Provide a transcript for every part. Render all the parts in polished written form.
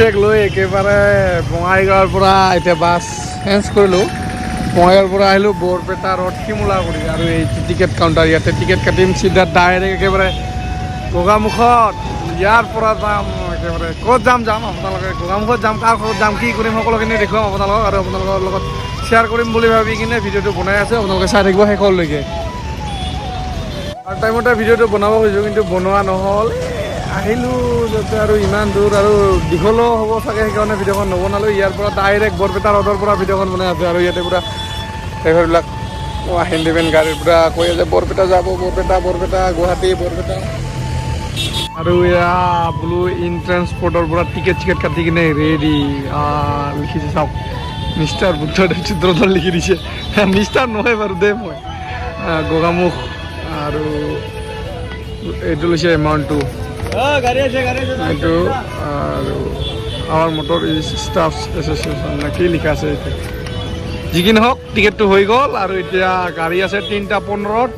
Check লৈ একেবাৰে বঙাইগাঁৱৰ পৰা এতিয়া বাছ চেঞ্জ কৰিলোঁ। বঙাইগাঁৱৰ পৰা আহিলোঁ বৰপেটা ৰোড শিমলাগুৰি আৰু এই টিকেট কাউণ্টাৰ, ইয়াতে টিকেট কাটিম, চিধা ডাইৰেক্ট একেবাৰে গোগামুখত। ইয়াৰ পৰা যাম একেবাৰে ক'ত যাম যাম আপোনালোকে গোগামুখত যাম, কাৰ ঘৰত যাম, কি কৰিম, সকলোখিনি দেখুৱাম আপোনালোকক আৰু আপোনালোকৰ লগত শ্বেয়াৰ কৰিম বুলি ভাবি কিনে ভিডিঅ'টো বনাই আছোঁ। আপোনালোকে চাই থাকিব শেষলৈকে। আৰু টাইমতে ভিডিঅ'টো বনাব খুজিছোঁ, কিন্তু বনোৱা নহ'ল। আহিলোঁ যাতে আৰু ইমান দূৰ আৰু দীঘলো হ'ব চাগে, সেইকাৰণে ভিডিঅ'খন নবনালোঁ। ইয়াৰ পৰা ডাইৰেক্ট বৰপেটা ৰোডৰ পৰা ভিডিঅ'খন বনাই আছোঁ। আৰু ইয়াতে পূৰা ড্ৰাইভাৰবিলাক হেণ্ডিমেন গাড়ীৰ পৰা কৈ আছে বৰপেটা যাব, বৰপেটা, বৰপেটা, গুৱাহাটী, বৰপেটা। আৰু এয়া ব্লু ইন ট্ৰেন্সপৰ্টৰ পৰা টিকেট চিকেট কাটি কিনে ৰেডি। লিখিছে চাওক, মিষ্টাৰ বুদ্ধদেৱ চিত্ৰধৰ লিখি দিছে। মিষ্টাৰ নহয় বাৰু দে মই। গোগামুখ আৰু এইটো লৈছে এমাউণ্টটো এইটো আৰু our motor is staff association নে কি লিখা আছে এইটো। যি কি নহওক, টিকেটটো হৈ গ'ল আৰু এতিয়া গাড়ী আছে 3টা 15ত।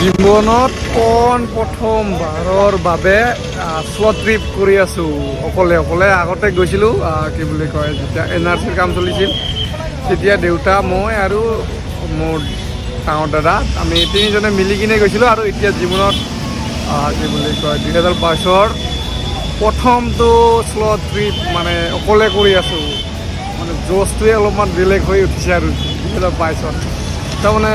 জীৱনত পোন প্ৰথমবাৰৰ বাবে চ'ল' ট্ৰিপ কৰি আছোঁ অকলে অকলে। আগতে গৈছিলোঁ, কি বুলি কয়, যেতিয়া এনআৰচিৰ কাম চলিছিল, তেতিয়া দেউতা, মই আৰু মোৰ ডাঙৰ দাদা, আমি তিনিজনে মিলি কিনে গৈছিলোঁ। আৰু এতিয়া জীৱনত কি বুলি কয়, 2022ৰ প্ৰথমটো চ'ল' ট্ৰিপ মানে অকলে কৰি আছোঁ। মানে জ'চটোৱে অলপমান বেলেগ হৈ উঠিছে। আৰু 2022ত তাৰমানে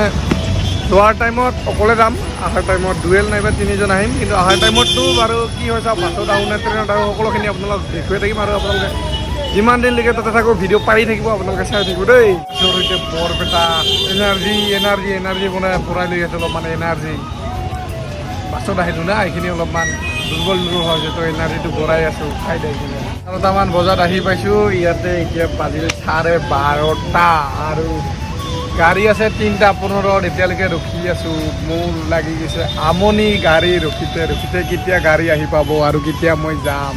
যোৱাৰ টাইমত অকলে যাম, অহাৰ টাইমত ডুৱেল নাইবা তিনিজন আহিম। কিন্তু অহাৰ টাইমততো বাৰু কি হয় চাওঁ, বাছত আহোঁ নে ট্ৰেইনত আহোঁ, সকলোখিনি আপোনালোক দেখুৱাই থাকিম। আৰু আপোনালোকে যিমান দিনলৈকে তাতে থাকোঁ, ভিডিঅ' পাৰি থাকিব, আপোনালোকে চাই থাকিব দেই। এতিয়া বৰপেটা এনাৰ্জি এনাৰ্জি এনাৰ্জি বনাই ভৰাই লৈ আছে অলপমান এনাৰ্জি। বাছত আহিলোঁ না, এইখিনি অলপমান দুৰ্বল দুৰ্বল হৈছে, তো এনাৰ্জিটো বঢ়াই আছোঁ খাই দাই কিনে। 12টামান বজাত আহি পাইছোঁ ইয়াতে। এতিয়া বাজিল 12:30 আৰু গাড়ী আছে 3টা 15ত। এতিয়ালৈকে ৰখি আছোঁ। মোৰ লাগি গৈছে আমনি গাড়ী ৰখিতে ৰখিতে। কেতিয়া গাড়ী আহি পাব আৰু কেতিয়া মই যাম?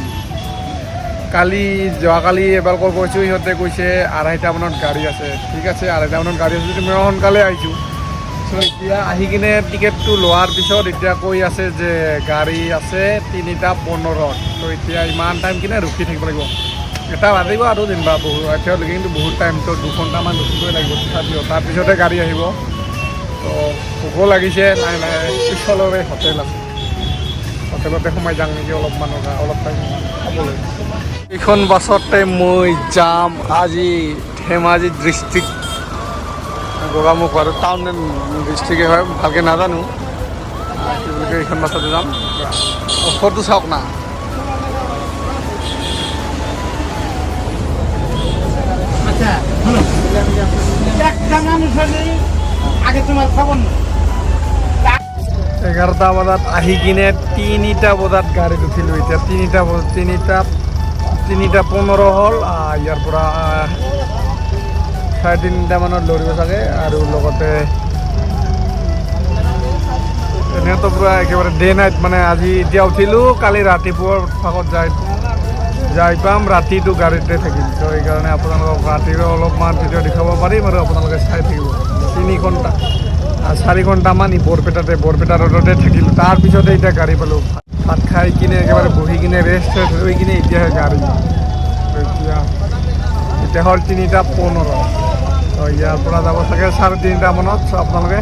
কালি, যোৱাকালি এবাৰ কল কৰিছোঁ, সিহঁতে কৈছে 2:30 মানত গাড়ী আছে। ঠিক আছে, 2:30 মানত গাড়ী আছে যদি মই সোনকালে আহিছোঁ। চ' এতিয়া আহি কিনে টিকেটটো লোৱাৰ পিছত এতিয়া কৈ আছে যে গাড়ী আছে 3টা 15ত। ত' এতিয়া ইমান টাইম কিনে ৰখি থাকিব লাগিব। এটা বাজিব আৰু যেনিবা বহুত এতিয়ালৈকে, কিন্তু বহুত টাইম। তো 2 ঘণ্টামান ৰখিবই লাগিব তথাপিও, তাৰপিছতে গাড়ী আহিব। তো ভোকো লাগিছে লাহে লাহে। পিছফালৰে হোটেল আছে, হোটেলতে সোমাই যাওঁ নেকি অলপমানৰ অলপ টাইম খাবলৈ। এইখন বাছতে মই যাম আজি ধেমাজি ডিষ্ট্ৰিক্ট গোগামুখ আৰু টাউন ডিষ্ট্ৰিক্টে হয়, ভালকৈ নাজানো। কি বুলি কয়, এইখন বাছতে যাম। ফটো চাওক না। আচ্ছা, একটা মানুষ হলে আগে তোমার খবর না। 11টা বজাত আহি কিনে 3টা বজাত গাড়ীত উঠিলোঁ। এতিয়া 3টা 15 হ'ল। ইয়াৰ পৰা 3:30 মানত লৰিব চাগে। আৰু লগতে এনেইতো পূৰা একেবাৰে ডে নাইট, মানে আজি এতিয়া উঠিলোঁ, কালি ৰাতিপুৱাৰ ভাগত যাই যাই পাম, ৰাতিটো গাড়ীতে থাকিম। ত' সেইকাৰণে আপোনালোকক ৰাতিৰো অলপমান ভিডিঅ' দেখুৱাব পাৰিম আৰু আপোনালোকে চাই থাকিব। 3 ঘণ্টা, 4 ঘণ্টামান ই বৰপেটাতে, বৰপেটা ৰোডতে থাকিলোঁ। তাৰপিছতে এতিয়া গাড়ী পালোঁ। ভাত খাই কিনে একেবাৰে বহি কিনে ৰেষ্ট চেষ্ট লৈ কিনে এতিয়াহে গাড়ী। এতিয়া এতিয়া হ'ল 3টা 15। তো ইয়াৰ পৰা যাব চাগে 3:30 মানত। চ' আপোনালোকে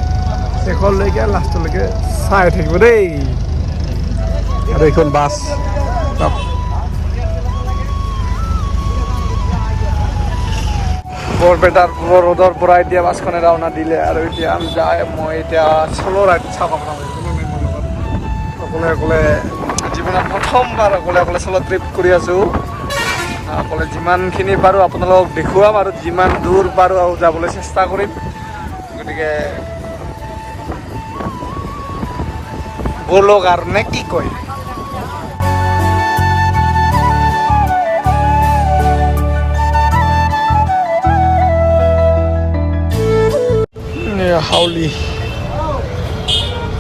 শেষলৈকে, লাষ্টলৈকে চাই থাকিব দেই। আৰু এইখন বাছ চাওক। বৰপেটাৰ ৰোডৰ পৰা এতিয়া বাছখনে ৰাওনা দিলে আৰু এতিয়া আমি যাই মই এতিয়া চ'ল' ৰাইড। চাওক আপোনালোকে, কোনো নাই মোৰ লগত। অকলে অকলে, জীৱনত প্ৰথমবাৰ অকলে অকলে চ'ল' ট্ৰিপ কৰি আছোঁ। অকলে যিমানখিনি পাৰোঁ আপোনালোকক দেখুৱাম আৰু যিমান দূৰ পাৰোঁ আৰু যাবলৈ চেষ্টা কৰিম। গতিকে ব'লক আৰু, নে কি কয়? হাউলি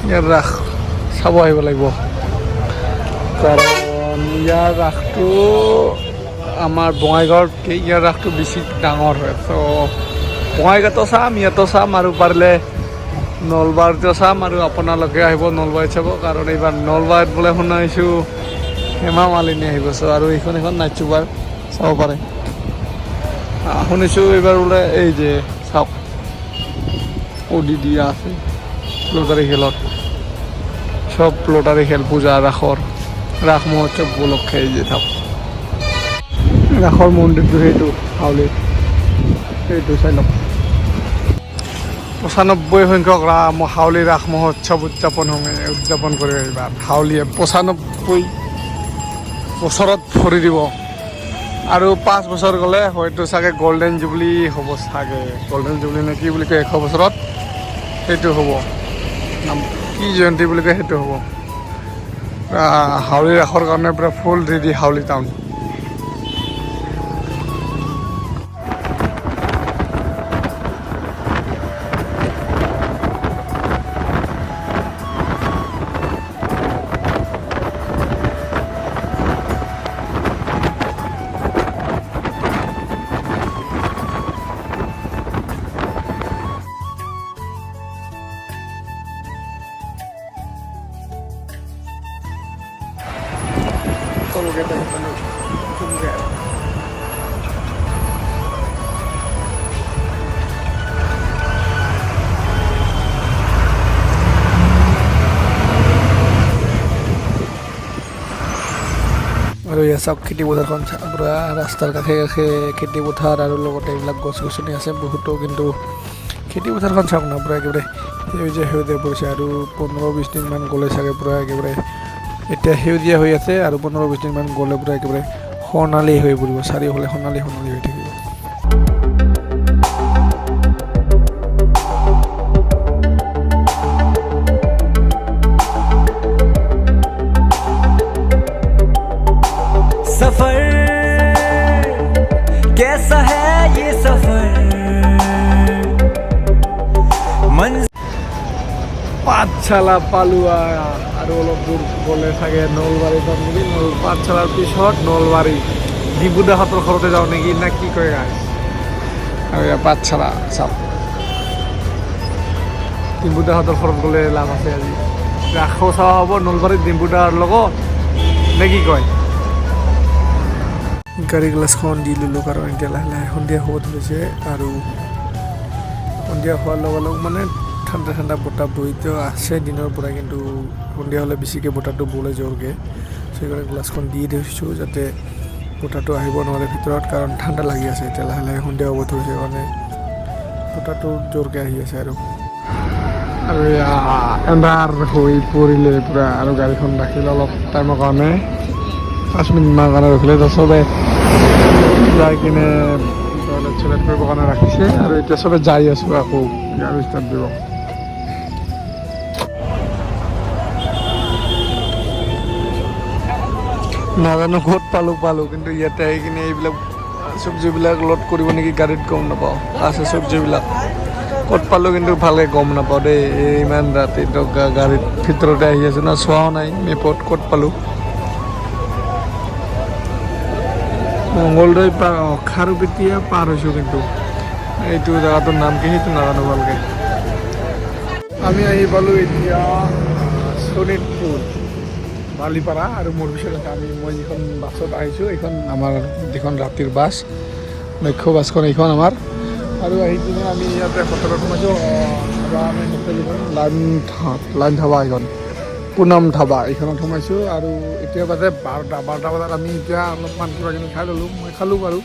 ইয়াৰ ৰাস চাব আহিব লাগিব, কাৰণ ইয়াৰ ৰাসটো আমাৰ বঙাইগাঁৱতকৈ ইয়াৰ ৰাসটো বেছি ডাঙৰ হয়। ত' বঙাইগাঁৱতো চাম, ইয়াতো চাম আৰু পাৰিলে নলবাৰীতো চাম। আৰু আপোনালোকে আহিব নলবাৰীত চাব, কাৰণ এইবাৰ নলবাৰীত বোলে শুনাইছোঁ হেমা মালিনী আহিব। চ' আৰু এইখন এখন নাইট চুপাৰ। চাব পাৰে। শুনিছোঁ এইবাৰ বোলে এই যে চাওক অডি দিয়া আছে লটাৰী খেলত, চব লটাৰী খেল পূজা ৰাসৰ ৰাস মহোৎসৱ উপলক্ষে। এই যে চাওক ৰাসৰ মন্দিৰটো, সেইটো হাউলিত, সেইটো চাই লওক। 95 সংখ্যক হাউলি ৰাস মহোৎসৱ উদযাপন কৰিব এইবাৰ। হাউলিয়ে 95 বছৰত ভৰি দিব আৰু 5 বছৰ গ'লে হয়তো চাগে গল্ডেন জুবলি হ'ব চাগে, গল্ডেন জুবলি নে কি বুলি কয় 100 বছৰত সেইটো হ'ব, নাম কি জয়ন্তী বুলি কয় সেইটো হ'ব। হাউলি ৰাসৰ কাৰণে পূৰা ফুল ৰেডি হাউলি টাউন। টোলগেট আহি পালোঁ, টোলগেট। আৰু এয়া চাওক খেতি পথাৰখন, পূৰা ৰাস্তাৰ কাষে কাষে খেতি পথাৰ আৰু লগতে এইবিলাক গছ গছনি আছে বহুতো। কিন্তু খেতি পথাৰখন চাওক না, পূৰা একেবাৰে সেউজীয়া সেউজীয়া পৰিছে। আৰু 15-20 দিনমান গ'লে চাগে পূৰা একেবাৰে এতিয়া সেউজীয়া হৈ আছে, আৰু 15-20 দিনমান গ'লে পূৰা একেবাৰে সোণালী হৈ পৰিব, চাৰিওফালে সোণালী সোণালী হৈ থাকিব। सफर कैसा है ये सफर मन পাঠশালা পালোৱা আৰু অলপ দূৰ গ'লে চাগে নলবাৰী পাম নেকি। পাঠশালাৰ পিছত নলবাৰী ডিবুদাহঁতৰ ঘৰতে যাওঁ নেকি না কি কয় গাইছ। আৰু ইয়াৰ পাঠশালা চাওক, ডিম্বুদাহঁতৰ ঘৰত গ'লে লাভ আছে আজি, ৰাসো চোৱা হ'ব নলবাৰীত ডিম্বুদাৰ লগত নে কি কয়। গাড়ী গ্লাছখন দি ল'লোঁ কাৰণ এতিয়া লাহে লাহে সন্ধিয়া হ'ব ধৰিছে আৰু সন্ধিয়া হোৱাৰ লগে লগে মানে ঠাণ্ডা ঠাণ্ডা বতাহ বহিতো আছে দিনৰ পৰা, কিন্তু সন্ধিয়া হ'লে বেছিকৈ বতাহটো বলে জোৰকৈ, সেইকাৰণে গ্লাছখন দি দিছোঁ যাতে বতাহটো আহিব নোৱাৰে ভিতৰত, কাৰণ ঠাণ্ডা লাগি আছে এতিয়া লাহে লাহে সন্ধিয়া হ'ব ধৰিছে কাৰণে বতাহটো জোৰকৈ আহি আছে। আৰু আৰু এয়া এন্ধাৰ হৈ পৰিলে পূৰা, আৰু গাড়ীখন ৰাখিলে অলপ টাইমৰ কাৰণে 5 মিনিটমান কাৰণে ৰখিলে, তো চবে যাই কিনে টয়লেট চয়লেট কৰিবৰ কাৰণে ৰাখিছে। আৰু এতিয়া চবে যাই আছোঁ আকৌ গাড়ী ষ্টাৰ্ট দিব। নাজানো ক'ত পালোঁ পালোঁ, কিন্তু ইয়াতে আহি কিনে এইবিলাক চব্জিবিলাক লোড কৰিব নেকি গাড়ীত গম নাপাওঁ, আছে চব্জিবিলাক ক'ত পালোঁ কিন্তু ভালকৈ গম নাপাওঁ দেই। এই ইমান ৰাতিটো গাড়ীত ভিতৰতে আহি আছোঁ না, চোৱাও নাই মেপত ক'ত পালোঁ। মংগলদৈ পাৰ, খাৰুপেটীয়া পাৰ হৈছোঁ, কিন্তু এইটো জেগাটোৰ নাম কি সেইটো নাজানো ভালকৈ। আমি আহি পালোঁ এতিয়া শোণিতপুৰ বালিপাৰা, আৰু মোৰ পিছত আছে মই যিখন বাছত আহিছোঁ এইখন আমাৰ যিখন ৰাতিৰ বাছ, লক্ষ্য বাছখন এইখন আমাৰ। আৰু আহি কিনে আমি ইয়াতে হোটেলত সোমাইছোঁ, ধাবা, আমি হোটেল এইখন লাইন ধাবা, এইখন পুনম ধাবা, এইখনত সোমাইছোঁ। আৰু এতিয়া বাজে 12টা বজাত আমি এতিয়া অলপমান কিবা কিবি খাই ল'লোঁ, মই খালোঁ বাৰু,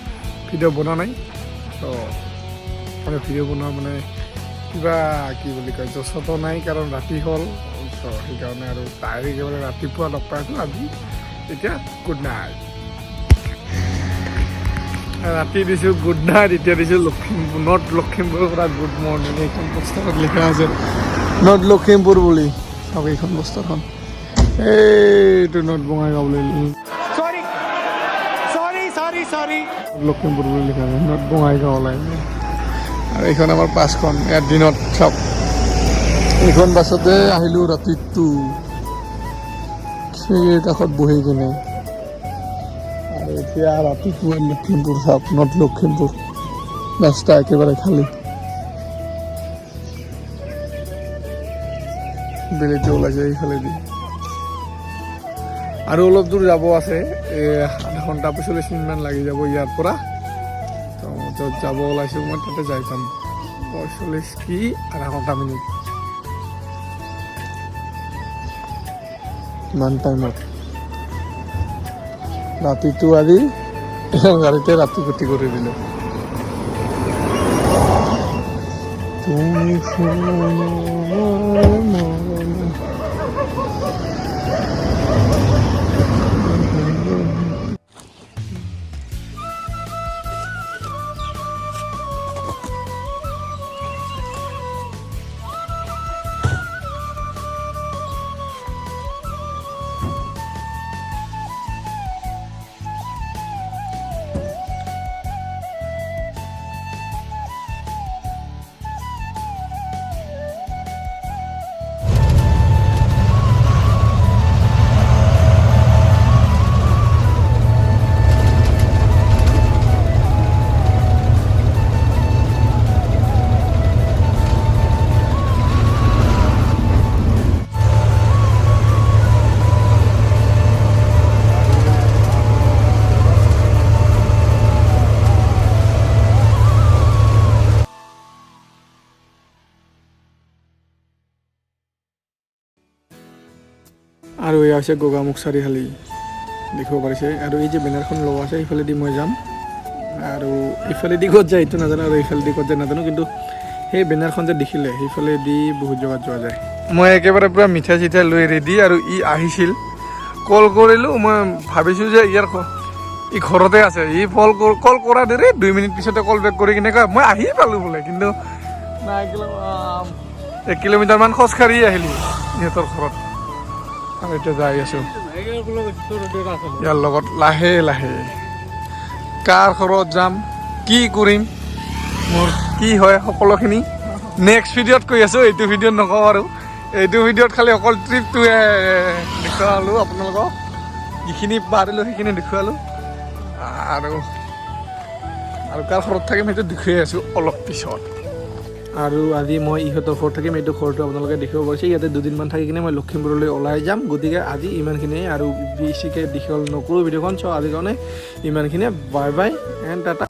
ভিডিঅ' বনোৱা নাই। তো আমি ভিডিঅ' বনোৱা মানে কিবা কি বুলি কয় যচতো নাই, কাৰণ ৰাতি হ'ল, তো সেইকাৰণে আৰু ডাইৰেক্ট একেবাৰে ৰাতিপুৱা লগ পাই আছোঁ আজি। এতিয়া গুড নাইট, ৰাতি দিছোঁ গুড নাইট, এতিয়া দিছোঁ লখিমপুৰ, নৰ্থ লখিমপুৰৰ পৰা গুড মৰ্ণিং। এইখন পোষ্টাৰত লিখা আছে নৰ্থ লখিমপুৰ বুলি, চাওক এইখন পোষ্টাৰখন, এইটো নৰ্থ বঙাইগাঁও বুলি, sorry sorry sorry sorry Lakhimpur বুলি লিখা আছে, নৰ্থ বঙাইগাঁও লাইন। আৰু এইখন আমাৰ বাছখন, ইয়াত দিনত চাওক এইখন বাছতে আহিলোঁ ৰাতিটো খিৰিকীৰ কাষত বহি কিনে। আৰু এতিয়া ৰাতিপুৱা লখিমপুৰ চাওক, নৰ্থ লখিমপুৰ ৰাস্তা একেবাৰে খালী, বেলিটো ওলাইছে এইফালেদি। আৰু অলপ দূৰ যাব আছে, আধা ঘণ্টা 45 মিনিটমান লাগি যাব ইয়াৰ পৰা। তো য'ত যাব ওলাইছোঁ মই, তাতে যাই পাম 45 কি আধা ঘণ্টা মিনিট ইমান টাইমত। ৰাতিটো আজি গাড়ীতে ৰাতি গতি কৰি দিলোঁ। তুমি সোণৰ মৰম। আৰু এয়া হৈছে গোগামুখ চাৰিআলি, দেখিব পাৰিছে। আৰু এই যে বেনাৰখন লগোৱা আছে, সেইফালেদি মই যাম। আৰু ইফালেদি ক'ত যায় এইটো নাজানো, আৰু এইফালেদি ক'ত যায় নাজানো, কিন্তু সেই বেনাৰখন যে দেখিলে সেইফালেদি বহুত জেগাত যোৱা যায়। মই একেবাৰে পূৰা মিঠাই চিঠাই লৈ ৰেডি। আৰু ই আহিছিল, কল কৰিলোঁ। মই ভাবিছোঁ যে ইয়াৰ ই ঘৰতে আছে। ই কল কৰা দেৰি 2 মিনিট পিছতে কল বেক কৰি কিনে কয়, মই আহি পালোঁ বোলে। কিন্তু নাই, 1 কিলোমিটাৰমান খোজকাঢ়ি আহিলোঁ ইহঁতৰ ঘৰত। আৰু এতিয়া যাই আছোঁ ইয়াৰ লগত লাহে লাহে। কাৰ ঘৰত যাম, কি কৰিম, মোৰ কি হয়, সকলোখিনি নেক্সট ভিডিঅ'ত কৈ আছোঁ। এইটো ভিডিঅ'ত নকওঁ। আৰু এইটো ভিডিঅ'ত খালি অকল ট্ৰিপটোৱে দেখুৱালোঁ আপোনালোকক, যিখিনি পাৰিলোঁ সেইখিনি দেখুৱালোঁ। আৰু কাৰ ঘৰত থাকিম সেইটো দেখুৱাই আছোঁ অলপ পিছত। আৰু আজি মই ইহঁতৰ ঘৰত থাকিম। এইটো ঘৰটো আপোনালোকে দেখিব পাৰিছে। ইয়াতে দুদিনমান থাকি কিনে মই লখিমপুৰলৈ ওলাই যাম। গতিকে আজি ইমানখিনিয়ে, আৰু বেছিকৈ দীঘল নকৰোঁ ভিডিঅ'খন। চ' আজিৰ কাৰণে ইমানখিনিয়ে। Bye bye and tata.